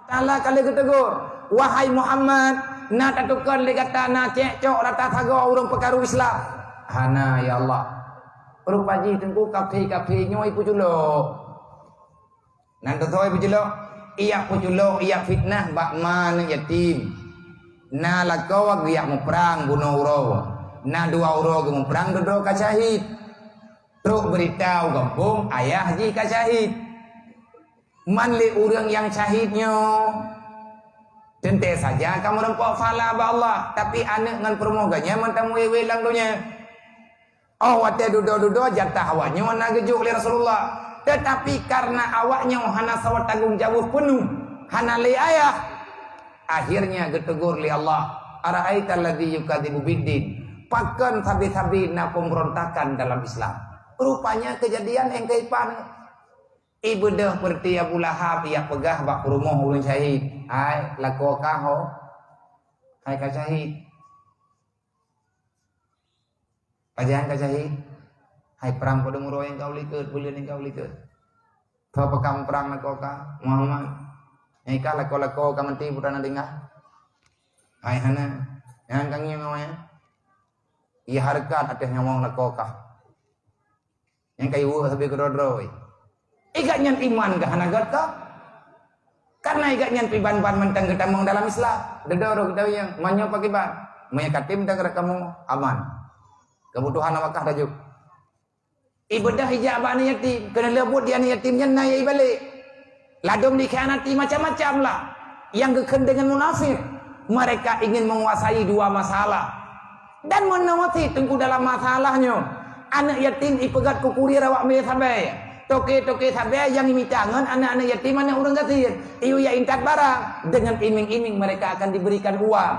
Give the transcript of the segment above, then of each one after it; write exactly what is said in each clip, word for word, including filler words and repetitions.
Taala ka lheueh geutegur, "Wahai Muhammad, na tatukon lé gata na cekcok rata sagoe ureuëng peukaru Islam?" "Hana, ya Allah." Rupa jih teungku kafé-kafé nyoe ipeuculok. Nan teusoe peuculok, ijak peuculok, ijak fitnah bak ma aneuëk yatim. Na lakoe geujak muprang bunoe uroe. Na dua uroe geumuprang, dudoe ka syahid. Trok beurita u gampông, ayah jih ka syahid. Man lé ureuëng nyang syahid nyoe, teuntée saja ka meurumpok pahala bak Allah, tapi aneuëk ngon peurumoh geuh nyan mantong wéh-wéh lam donya. Óh watée dudoe-dudoe jatah awak nyoe na geujok lé Rasulullah. Teutapi kareuna awak nyoe hana saboh tanggong jaweueb peunoh, hana lé ayah, akhirnya geutegur lé Allah, "Ara'aital ladzi yukadzibu biddin?" Pakon sabe-sabe na pemberontakan dalam Islam? Rupanya kejadian nyang keuipan. Ibeudôh peureuti Abu Lahab ijak peugah bak peurumoh ureuëng syahid, "Hai, lakoe ka ho? Hai ka syahid." "Pajan ka syahid?" "Hai, prang padum uroe nyang ka u likot, buleuen nyang ka u likot." "Tho pakam prang lakoe ka, Muhammad? Nyang ka lakoe-lakoe ka maté putra na tinggai?" "Hai hana, nyang ka ngieng awai." Ia hareukat ateueh nyawöng lakoe ka. Nyang ka iweuek sabe keudroe-droe. Igat nyan iman geuh hana gét ka? Karena igat nyan pih ban-ban mantong geutamong dalam Islam. Deudoro geutamong, meunyoe pakiban. Meunyoe katem dagrak kamoe, aman. Keubutuhan awakah tajok. Ibeudôh ijak bak aneuk yatim, keuneulheueh buet di aneuk yatim nyan na ié ibalek. Ladôm dikhianati macam-macam lah nyang geukheun deungon munafik. Mereka ingin menguasai dua masalah. Dan meunoe teungku dalam masalah nyoe, aneuk yatim ipeugét keu kurir awak mé sabe. Toke-toke sabe nyang imita ngon aneuk-aneuk yatim, aneuk ureuëng gasien. Iyue ya intat barang. Dengan iming-iming mereka akan diberikan uang.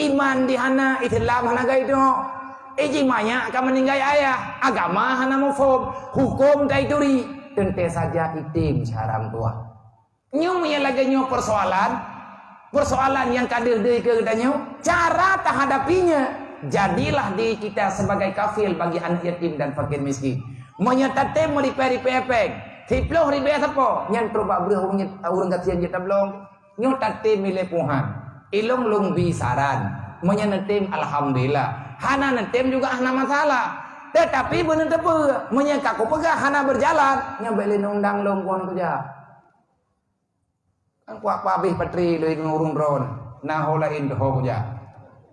Iman di hana, Islam hana geuidoe. Iji manyak ka meuninggai ayah, agama hana muphom, huköm ka ituri. Teuntée saja item siharam tuha. Nyoe meunyoe lagée nyoe persoalan, persoalan nyang ka deuh-deuh keu geutanyoe, cara tahadapinya, jadilah diri kita sebagai kafil bagi aneuk yatim dan fakir miskin. Meunyoe tatem meuripée-ripée péng, siploh ribée sapo, nyan trok bak breueh ureuëng, ureuëng gasien jeuet tablong. Nyoe tatem milék Tuhan. Ilong lôn bi saran. Meunyoe neutem, alhamdulillah. Hana neutem juga hana masalah. Teutapi beuneuteupeu, meunyoe ka kupeugah hana beujalan, nyoe bék lé undang lôn kon kujak. Kan kuat pabéh patri lé ngon ureuëng droen, na ho laén teuho kujak.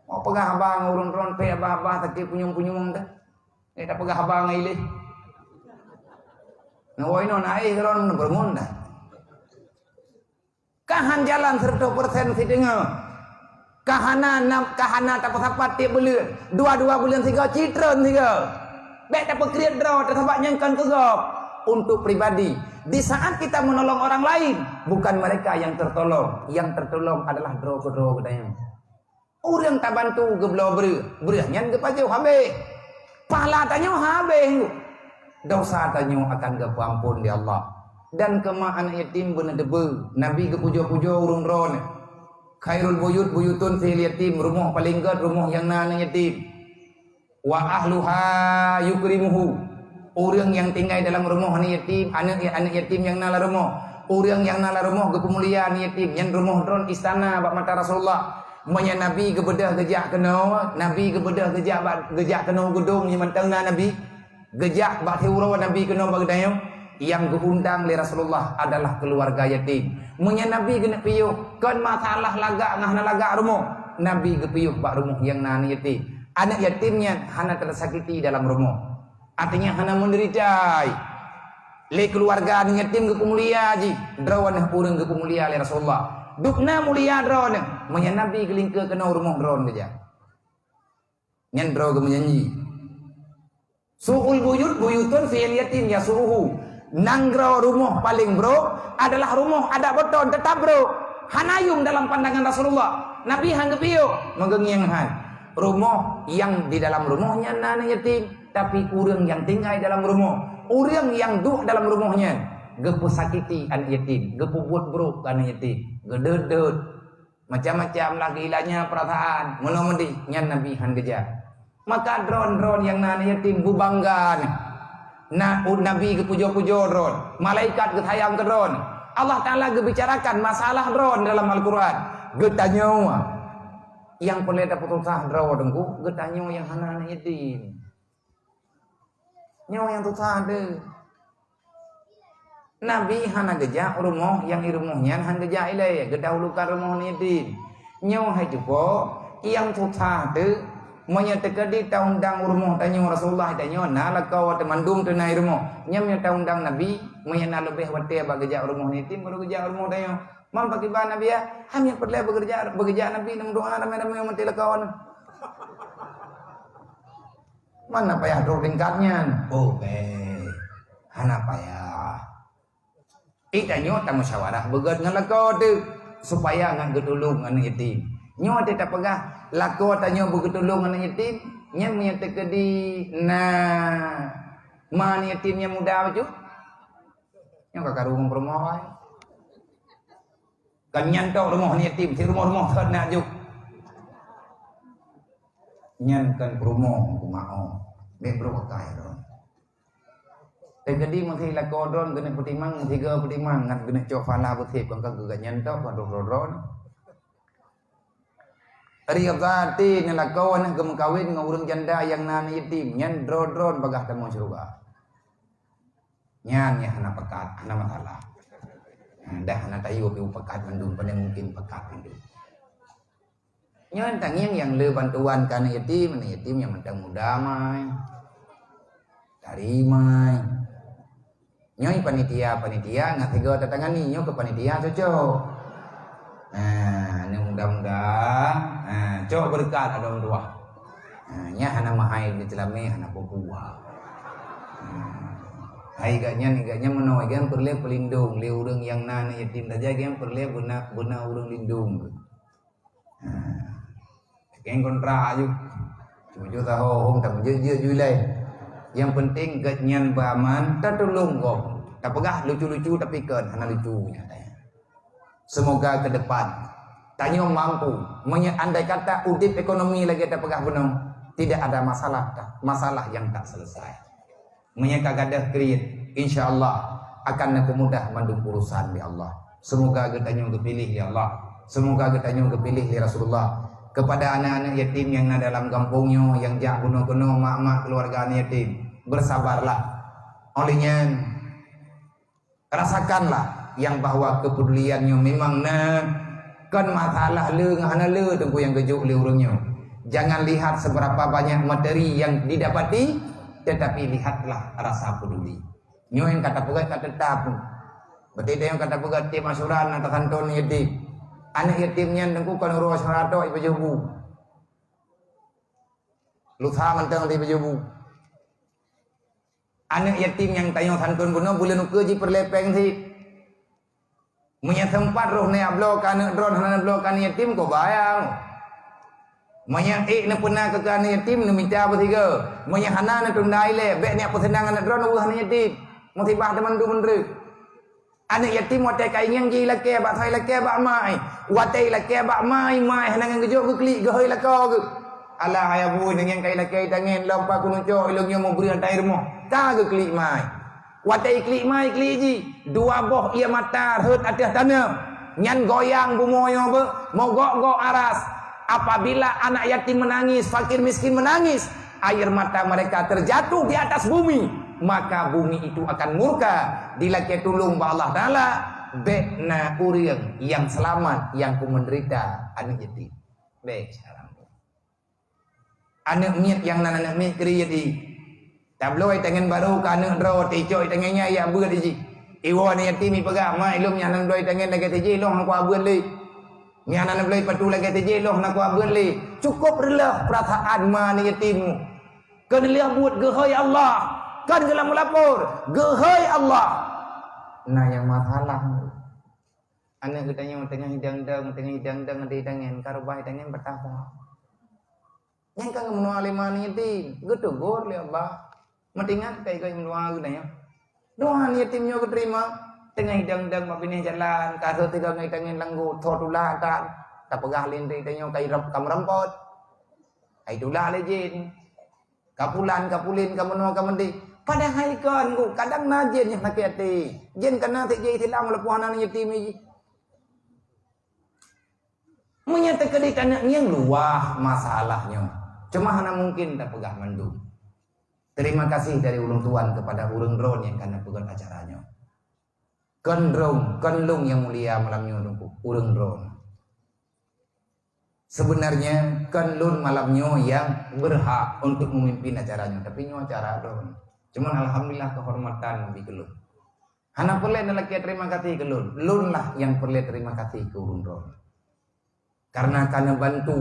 Mau peugah haba ngon ureuëng droen, pék haba-haba sakét punyueng-punyueng teuh. Nyoe tapeugah haba ngon ilée. Nyoe woe inoe na éh droen beureumun dah. Ka han jalan seratus persen sideungoe. Ka hana nam, ka hana tapeusapat tieb buleuen. Dua-dua buleuen sigoe, citron sigoe. Bék tapeukriet droe teusabat nyang kon keu gob. Untuk pribadi, di saat kita menolong orang lain, bukan mereka yang tertolong. Yang tertolong adalah droe keudroe geutanyoe. Ureuëng tabantu geubloe breueh, breueh nyan geupajoh habéh. Pahala tanyoe habéh, desya tanyoe akan geupeuamphon lé Allah. Dan keumah aneuk yatim beuneuteupeu, Nabi geupujoe-pujoe ureuëng droeneuh. "Khairul buyut buyutun fihil yatim," rumoh paleng gét rumoh nyang na aneuk yatim. "Wa ahluha yukrimuhu," ureuëng nyang tinggai dalam rumoh aneuk yatim, aneuk, aneuk yatim nyang na lam rumoh. Ureuëng nyang na lam rumoh geupeumulia aneuk yatim, nyan rumoh droen istana bak mata Rasulullah. Meunyoe Nabi geubeudôh geujak keunoe, Nabi geubeudôh geujak bak, geujak keunoe geudong nyang mantong na Nabi, geujak bak siuroe Nabi keunoe bak geutanyoe, nyang geuundang lé Rasulullah adalah keuluwarga yatim. Meunyoe Nabi geuneuk piôh, kon masalah lagak ngon hana lagak rumoh, Nabi geupiôh bak rumoh nyang na aneuk yatim. Aneuk yatim nyan hana tersakiti dalam rumoh. Artinya hana menderita. Lé keuluwarga aneuk yatim geupeumulia jih, droeneuh ureuëng geupeumulia lé Rasulullah. Dubna mulia droeneuh, meunyoe Nabi geulingka keunoe rumoh droen geujak. Nyan droe geumeujanji. "Su'ul buyut buyutun fihil yatim yasu'uhu." Nanggroe rumoh paleng brok adalah rumoh adak boton, teutap brok. Hana yuem dalam pandangan Rasulullah. Nabi han geupiôh, meugeungieng han. Rumoh nyang di dalam rumoh nyan na aneuk yatim, tapi ureuëng nyang tinggai dalam rumoh, ureuëng nyang duek dalam rumoh nyan, geupeusakiti aneuk yatim, geupeubuet brok keu aneuk yatim, geudeuet-deuet. Macam-macam lah geuilanya peurasaan, meunoe meudeh, nyan Nabi han geujak. Maka droen-droen nyang na aneuk yatim beubangga nyan. Na, u, Nabi geupujoe-pujoe droen, malaikat geusayang keu droen. Allah Taala geubicarakan masalah droe dalam Al-Quran. Geutanyoe nyang peureulée tapeususah droe teungku, geutanyoe nyang hana aneuk yatim. Nyoe nyang susah teuh. Nabi hana geujak u rumoh nyang i rumoh nyan han geujak ilée, geudahulukan rumoh aneuk yatim. Nyoe hai cupo, nyang susah teuh, meunyoe teukeudi taundang u rumoh tanyoe Rasulullah tanyoe na lakoe watée mandum teuh na i rumoh. Nyan meunyoe taundang Nabi, meunyoe na leubeh watée bak geujak u rumoh aneuk yatim baru geujak u rumoh tanyoe. Man pakiban Nabi ya, hana peureulée beugeujak, beugeujak Nabi nyang doa ramé-ramé meuti lakoe nyoe. Mana payah trok tingkat nyan? Oh, beh. Hana payah. Ih, tanyoe tamusyawarah beugét ngon lakoe teuh, supaya ngat geutulông aneuk yatim. Nyoe teuh tapeugah, lakoe tanyoe beugeutulông aneuk yatim, nyan meunyoe teukeudi na ma aneuk yatim nyang muda bacut. Nyoe ka karu ngon peurumoh ai. Kan nyan tok rumoh aneuk yatim, si rumoh-rumoh thot nak juk. Nyan kan peurumoh, peumaoh. Bek brok akai droe. Teukeudi meusi lakoe droe geuneuk peutimang, meusigoe peutimang, ngat geuneuk cok phala beusép, kan ka geugat nyan tok, ka droe-droe. Ridha até neulakoe aneuk geumeukawen ngon ureuëng janda nyang na aneuk yatim, nyan droe-droe bagah tamong syeuruga. Nyan nyang hana pekat, hana masalah. Dah hana tayue piu pekat mandum, pane mungkin pekat mandum. Nyan tangieng nyang le bantuan keu aneuk yatim, aneuk yatim nyang mantong muda mai. Tari mai. Nyoe panitia-panitia ngat tiga tatangani, nyoe keu panitia cocok. Nah, ni muda-muda, nah, cok beureukat adoe meutuwah. Nah, nyan hana mahai di teulamé, hana peue-peue. Nah, hai gak nyan, gak nyan meunoe, gak peureulée peulindong lé ureuëng nyang na aneuk yatim saja, gak peureulée beuna, beuna ureuëng lindong. Nah, keng kontra aju. Cuma jeuet tahu hom tak jeuet jeuet ju ilai. Yang penting gak nyan beraman, tatulông gob. Tapeugah lucu-lucu tapi kan hana lucu nyan. Semoga ke depan tanyoe mampu, meunyoe andai kata udeb ekonomi lagée tapeugah bunoe, tidak ada masalah, masalah yang tak selesai. Meunyoe ka gadoh kriet, insya Allah akan neupeumudah mandum urusan lé Allah. Semoga geutanyoe geupiléh lé Allah. Semoga geutanyoe geupiléh lé Rasulullah. Kepada anak-anak yatim yang na dalam gampông nyoe, yang jak bunoe keunoe, mak-mak keluarga anak yatim, bersabarlah. Oleh nyan, rasakanlah yang bahwa kepedulian nyoe memang na, kon masalah le ngon hana le teungku nyang geujok lé ureuëng nyoe. Jangan lihat seberapa banyak materi yang didapati, tetapi lihatlah rasa peduli. Nyoe nyang ka tapeugah ka teutap. Berarti nyang ka tapeugah tiep asyura na tasantun yatim. Aneuk yatim nyan teungku kon uroe asyura tok ipajoh bu. Lusa mantong ipajoh bu. Aneuk yatim nyang tanyoe santun bunoe buleuen ukeue jipeureulée péng sit. Meunyoe seumpat roh neubloe keu aneuk droe hana neubloe keu aneuk yatim, ko bayang. Meunyoe ék neupeuna keu aneuk yatim, neumita beusigoe. Meunyoe hana neutunda ilée, bék neujak peuseunang aneuk droe weueh aneuk yatim. Musibah teuma mandum meunreuk. Aneuk yatim watée ka ingieng jih ilakée bak soe, ilakée bak mai. Watée ilakée bak mai, mai hana ngon geujok geuklik geuhôi lakoe geuh. Alah hai abu, ingieng ka ilakée itangen, lom pa keuneuk cok ilong nyoe meubri ata i rumoh. Ka geuklik mai. Watée iklik mai, iklik jih, dua boh ié mata rhot ateueh taneum. Nyan goyang bumoe nyoe beu, meugok-gok aras. Apabila anak yatim menangis, fakir miskin menangis, air mata mereka terjatuh di atas bumi, maka bumi itu akan murka, dilakée tulông bak Allah Taala, bék na ureuëng nyang seulamat nyang keu menderita aneuk yatim. Bék sekarang. Aneuk miet nyang nan aneuk miet kriet jih. Tabloe tangen barô keu aneuk droe, teuicok tangen nyan yak beuet jih. Iwoe aneuk yatim ipeugah, "Ma, ilôn nyang nan bloe tangen lagée tijih, lôn hana kuabeuet lé." Nyan hana bloe patu lagée tijih, lôn hana kuabeuet lé. Cukup reuloh peurasaan ma aneuk yatim. Kon lheueh buet geuhôi Allah, kon geulam lapor, geuhôi Allah. Nah nyang masalah. Aneuk geutanyoe teungoh idang-dang, teungoh idang-dang di tangen, ka reubah tangen beutahta. Nyang ka geumeunoe lé ma aneuk yatim, geuteugor lé Allah. Meutingat kai-kai meudoa geutanyoe. Doa aneuk yatim nyoe geuteurima, teungoh idang-dang bak binéh jalan, ka seuti ka ngai tangen langgo, tho tulah atan, tapeugah lé indri tanyoe kai rab-, ka meureumpot. Kai tulah lé jén. Ka pulan, ka pulin, ka meunoe, ka meudéh. Padahai kon, kadang na jén nyang sakét até. Jén kana sik jih Islam walaupun hana yatim jih. Meunyoe teukeudi taneuk ngieng luwah masalah nyoe. Cuma hana mungkin tapeugah mandum. Terima kasih dari ulôn tuan kepada ureuëng droen nyang ka neupeugét acara nyoe. Kon droen, kon lôn nyang mulia malam nyoe teungku, ureuëng droen. Sebenarnya kon lôn malam nyoe nyang berhak untuk memimpin acara nyoe, tapi nyoe acara droen. Cuman alhamdulillah kehormatan bagi keu lôn. Hana peureulée neulakée terima kasih keu lôn. Lôn lah nyang peureulée terima kasih keu ureuëng droen. Karena ka neubantu.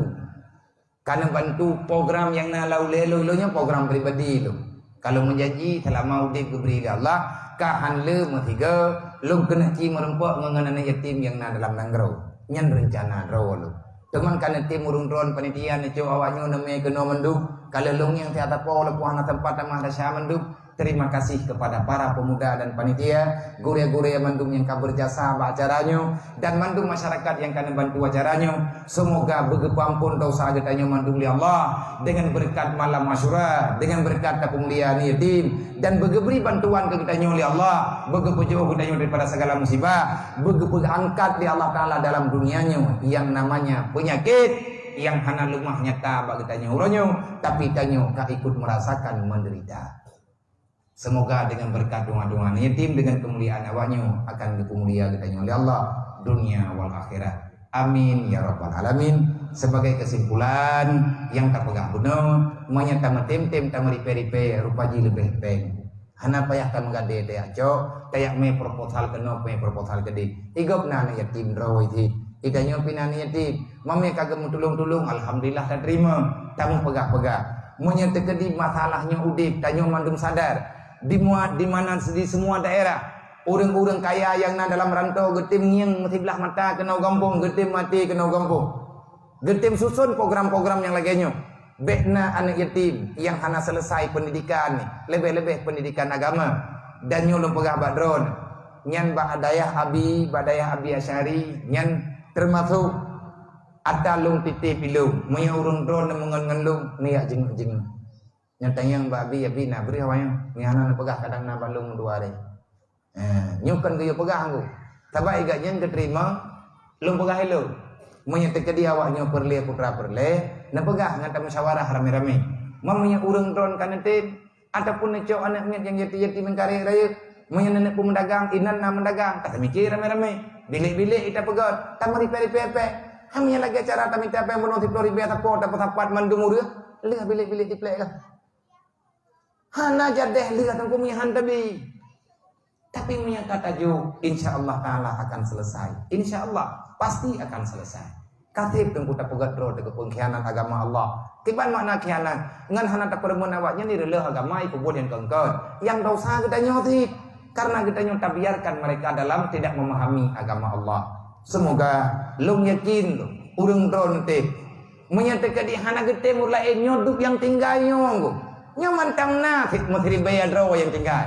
Ka neubantu program nyang na lam ulée lôn, lôn nyoe program pribadi lôn. Ka lôn meujanji selama udeb geubri lé Allah, ka han le meusigoe, lôn keuneuk ci meureumpok ngon, ngon aneuëk yatim nyang na dalam nanggroe. Nyan reuncana droe lôn. Teuma ka neutem ureuëng droen panitia neucok awaknyoe neumé keunoe mandum. Ka lheueh lôn nyang siat sapo lôn hana sempat tamah desya mandum. Terima kasih kepada para pemuda dan panitia, gurée-gurée mandum nyang ka berjasa bak acara nyoe, dan mandum masyarakat nyang ka neubantu acara nyoe. Semoga beugeupeuampon dosa geutanyoe mandum lé Allah dengan berkat malam Asyura, dengan berkat tapeumulia aneuëk yatim, dan beugeubri bantuan keu geutanyoe lé Allah, beugeupeujôh geutanyoe daripada segala musibah, beugeupeungangkat lé Allah Taala dalam dunia nyoe yang namanya penyakit yang hana leumah nyata bak geutanyoe uroe nyoe, tapi tanyoe ka ikut merasakan menderita. Semoga dengan berkat doa-doa yatim, dengan kemuliaan awaknyoe akan dipeumulia geutanyoe oleh Allah dunia wal akhirat. Amin ya rabbal alamin. Sebagai kesimpulan, nyang tapeugah bunoe, meunyoe tameutem-tem, tameuripée-ripée, rupa jih leubeh péng. Hana payah tameugadée, tayak cok, tayak mé proposal keunoe, mé proposal keudeh. Igop na aneuëk yatim droe cit. Geutanyoe pih na aneuëk yatim. Mamé ka geumeutulông-tulông, alhamdulillah taterima. Tameupeugah-peugah. Meunyoe teukeudi masalah nyoe udeb, tanyoe mandum sadar. Di mua-, di mana, di semua daerah, ureuëng-ureuëng kaya nyang na dalam rantau geutem ngieng meusiblah mata keunoe gampông, geutem maté keunoe gampông. Geutem susun program-program nyang lagée nyoe. Bék na aneuëk yatim nyang hana selesai pendidikan, leubeh-leubeh pendidikan agama. Dan nyoe lôn peugah bak droen, nyan bak dayah Abi, bak dayah Abi Asyari, nyan teumasok ata lôn titip ilông. Meunyoe ureuëng droen neumeungon ngon lôn, neujak jeungeuk-jeungeuk. Nyan tanyong bak Abi, "Abi, na bri awai nyoe? Nyan hana neupeugah kadang na bak lôn dua hari." Eh, nyoe kon geuyue peugah Teungku. Sabab i gobnyan geuteurimong lôn peugah ilông. Meunyoe teukeudi awaknyoe peureulée putra peureulée, neupeugah ngon tamusyawarah ramé-ramé. Meunyoe ureuëng droen ka neutem, ataupun neucok aneuëk miet nyang yatim-yatim nyang karek rayeuk, meunyoe neuneuk peumeudagang, inan na meudagang, ka tamiké ramé-ramé. Bilék-bilék ita peugét, tameuripée-ripée péng. Hai meunyoe lagée cara tamita péng bunoe siplôh ribée sapo tapeusapat mandum ureuëng, lheueh bilék-bilék diplek ka. Hana jadeh lheueh Teungku meunyoe han tabi. Tapi meunyoe ka tajok, insya Allah Taala akan selesai. Insya Allah, pasti akan selesai. Ka seb Teungku tapeugét droe teuh keu pengkhianat agama Allah. Kiban makna khianat? Ngon hana tapeureumeun awaknyan ireuleueh agama ipeubuet nyang kon-kon. Nyang dosa geutanyoe cit. Karena geutanyoe tabiarkan mereka dalam tidak memahami agama Allah. Semoga lôn yakin ureuëng droen teuh Meunyoe teukeudi hana geutem ureuëng laén, nyoe duek nyang tinggai nyoe Teungku. Nyoe mantong na cit meusiribée droe nyang tinggai.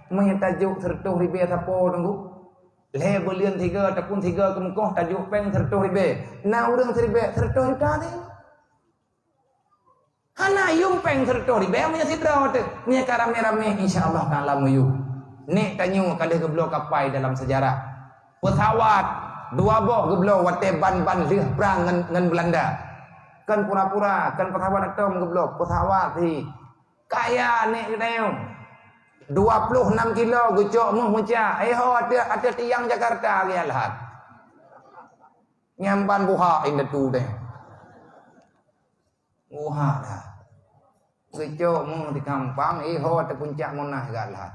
Meunyoe tajok sireutôh ribée sapo Teungku, lhée buleuen sigoe ataupun sigoe keumeukoh tajok péng sireutôh ribée, na ureuëng siribée sireutôh juta teuh. Hana yuem péng sireutôh ribée meunyoe sidroe teuh. Meunyoe ka ramé-ramé, insya Allah Taala meuyuem. Nek tanyoe ka lheueh geubloe kapai dalam sejarah. Pesawat dua boh geubloe watée ban-ban lheueh prang ngon, ngon Belanda. Kon pura-pura, kon pesawat atom geubloe, pesawat hi. Kaya nek geutanyoe. Dua ploh nam kilo geucok meuh meucah. Eh ho, ateueh, ateueh tiang Jakarta geuyak lhat. Nyan ban buhak indatu teh. Buhak dah. Geucok meuh di Gampang, eh ho, ateueh puncak Monas geuyak lhat.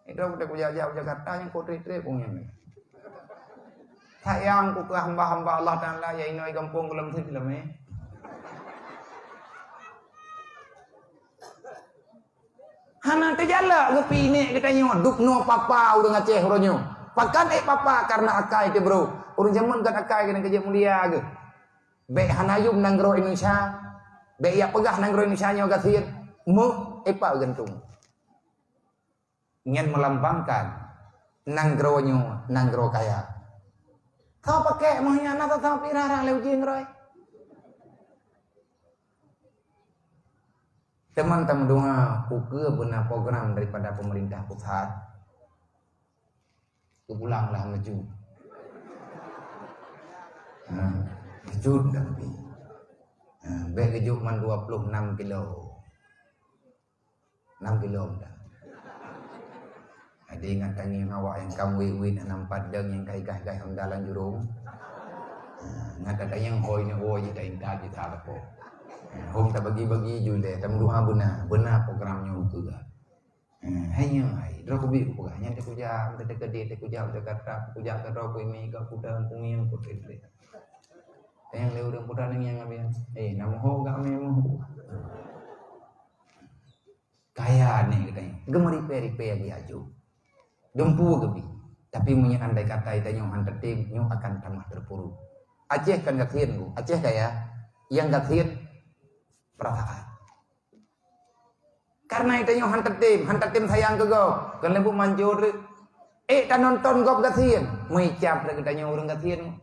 Itu udah kujak-jak Jakarta nyang kok trép-trép pun nyan. Sayang ku keu hamba-hamba Allah Taala nyang inong gampông gohlom sit lom, eh. Hana teujalak geupiné geutanyoe, dubnoe papa ureuëng Aceh uroe nyoe. Pakon ék papa? Karena akai teuh bro. Ureuëng jameun kon akai keuneuk keujeuet mulia geuh. Bék hana yuem nanggroe Indonesia. Bék jak peugah nanggroe Indonesia nyoe gasien. Meuh, épa geuntông. Nyan melambangkan nanggroe nyoe nanggroe kaya. Soe pakai meuh nyan, na soe pih rara lé uji nanggroe. Teuma tameudoa, ukeue beuna program daripada pemerintah pusat. Keupulanglah meuju. Ha, meuju tapi. Ha, bèk geujok man dua puluh enam kilo. Enam kilo dah. Jadi ingat tangieng awak nyang kam wit-wit hana meupat deueng nyang kai gaih-gaih honda lam jurông. Ha, ingat tangieng hôi ni hôi jih taintat jih that apa. Ha, hom tabagi-bagi ju lé, tameudoa beuna, beuna program nyoe ukeue. Ha, hai nyoe hai, droe kubi kupeugah nyan teuh kujak, teuh keudeh teuh kujak u Jakarta, kujak keudroe kuimi ka kudang kumieng kuteudeh. Nyang lé ureueng putra nyang abis. Eh, na meuho gak meuho. Kaya ni katanya. Geumeuripèe-ripèe lagi aju. Dumpu geubi. Tapi meunyoe andai kata tanyoe han teutem, nyoe akan tamah teupuruk. Aceh kan gasien, Bu. Aceh kaya. Nyang gasien perasaan. Karena tanyoe han teutem, han teutem sayang keu gob. Kan leumbut manjur. Eh, tanonton gob gasien. Meuicap lé geutanyoe ureueng gasien.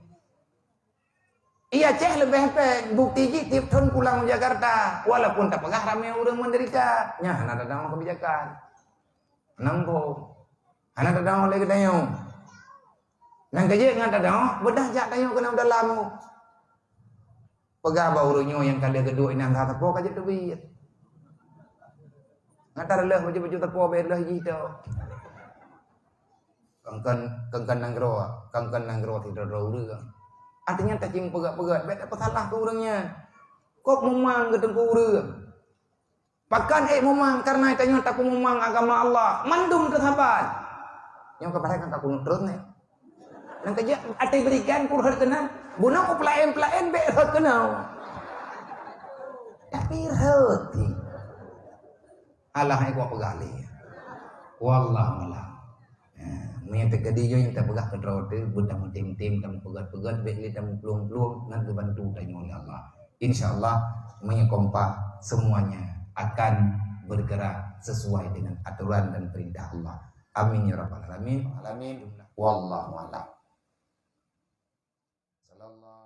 Iya, Aceh leubeh pèng, bukti jih tiep thon pulang u Jakarta, walaupun tapeugah ramè ureueng menderita, nyan hana tadong kebijakan. Nambo, hana tadong lé geutanyoe. Nyang keujeuet ngon tadong, beudah jak tanyoe keunoe dalam. Peugah bak ureueng nyoe nyang ka lheueh geuduek inan that sapo ka jeuet teubiet. Ngat tareuloh baju-baju sapo bèk lheueh jih tu. Kangkan, kangkan nanggroe, kangkan nanggroe sidroe-droe ureueng. Artinya tacim peugah-peugah, bèk tapeusalah keu ureueng nyan. Kok mumang geuteungku ureueng. Pakon ék mumang karena tanyoe tapeumumang agama Allah, mandum teusaban. Nyoe keupada kan ka kunut terus nyoe. Nang keujeuet até berikan pun rhot keunan, bunoe ku pelaén-pelaén bèk rhot keunoe. Tapi rhot. Alah, hai kupeugah lé. Wallahu a'lam. Ha, meunyoe teukeudi nyoe nyang tapeugah keudroe teuh, beutameutem-tem, tameupeugöt-peugöt, bèk lé tameuplueng-plueng, ngat geubantu tanyoe lé Allah. Insya Allah, meunyoe kompak, semuanya akan bergerak sesuai dengan aturan dan perintah Allah. Amin ya rabbal alamin. Alamin. Wallahu a'lam. Sallallahu